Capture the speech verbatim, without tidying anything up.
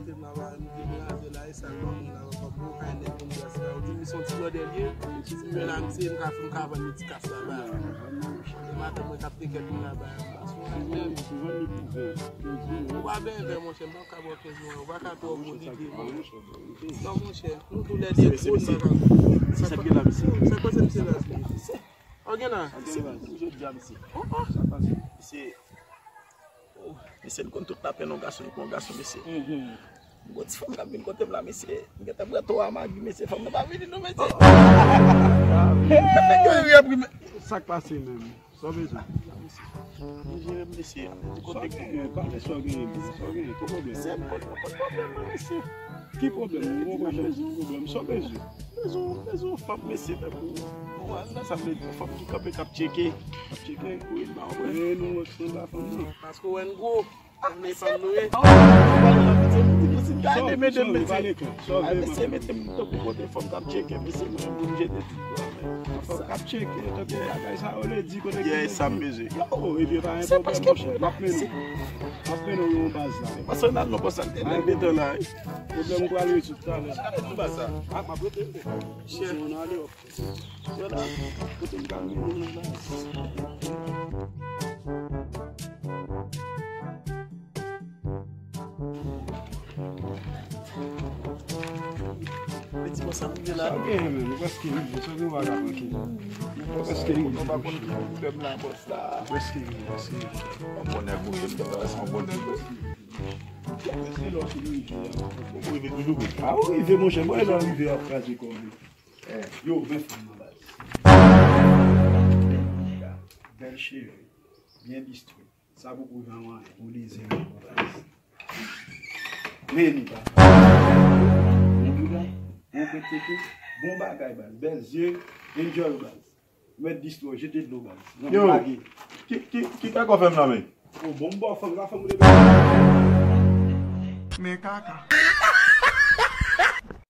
M ap degaje la, e sa l ban moun la, w ap gwo kay nèg moun gras la. Ou di m se yon ti blòdè l ye, si m vin la, misye, m ka, m ka vann li ti kas la ba. E madanm mwen k ap tekèt m la ba. Ou pa benyen vè, monchè, m p ap ka ba w kenz mil, ou pa ka twò gwo lide, non. Non, monchè, nou toulède gwo, nou pa ka. Sa k pase misye la? Sa k pase misye la? Sa k pase misye la? Misye, misye, misye, oh, oh. Sa k pase? Misye, oh, misye, li konn tout lapenn yon gason, li pran yon gason, misye. M gon ti fanm k ap vin kote m la, mesye. M gentan pran twa magi, mesye. Fanm nan pa vini non, mesye. Nèg yo ri ap ri, men sa k pase menm? Sa w bezwen? Li jere m, mesye. Sa w genyen? Pale sa w genyen, sa w genyen? Ki pwoblèm? Mesye, m konn, m konn pwoblèm mwen, mesye. Ki pwoblèm? M gon pwoblèm, pwoblèm. Sa w bezwen? Bezwen, bezwen yon fanm, mesye, tankou. Bon, nan sa m vle di, yon fanm ki kanpe, k ap tcheke. K ap tcheke, wi, ba w wè. E nou wè ki sanble a fanm nan. Paske w wè n gwo. Mwen pa nou ye. Mesye, mete m tankou kote fanm k ap tcheke, mesye, mwen menm pou m jete tout. Fanm k ap tcheke, tankou bagay sa yo le di kote ki. Yes, sa m bezwen. Yo, ebyen pa gen pwoblèm, monchè. M ap mennen w. M ap mennen w yon baz la. Pase nan non konsa, te nan beton la. Pwoblèm ou pral rezoud talè. Sa vle di baz sa. A, m ap rete. Chè. Ou nan ale. Yo la, kote m ka mennen nou la. Li di, "Bon, sa m gen la." Sa w gen, men, nou prèske rive. Sa w gen, w a la trankil. Nou prèske rive. Nou pa konn ki pwoblèm la, bòs la. Prèske rive, prèske rive. Yon bon nèg ou ye, m te fè sa yon bon nèg ou. Prèske lè w fin rive a. Ou rive toujou, wi. A, ou rive, monchè. Mwen, lè w rive, w ap kraze kò w. Yo, men fanm nan baz. Bèl cheve, byen bistwi. Sa poko jan w anyen, ou lezè, baz. Reni, baz. Bon bagay, baz. Bèl zye, enjoy, baz. Mèt distro, jete dlo, baz. Yo, ki, ki, ki kaka w fè m nan men? O, bon, m ba w fanm, la fanm ou te. Men kaka.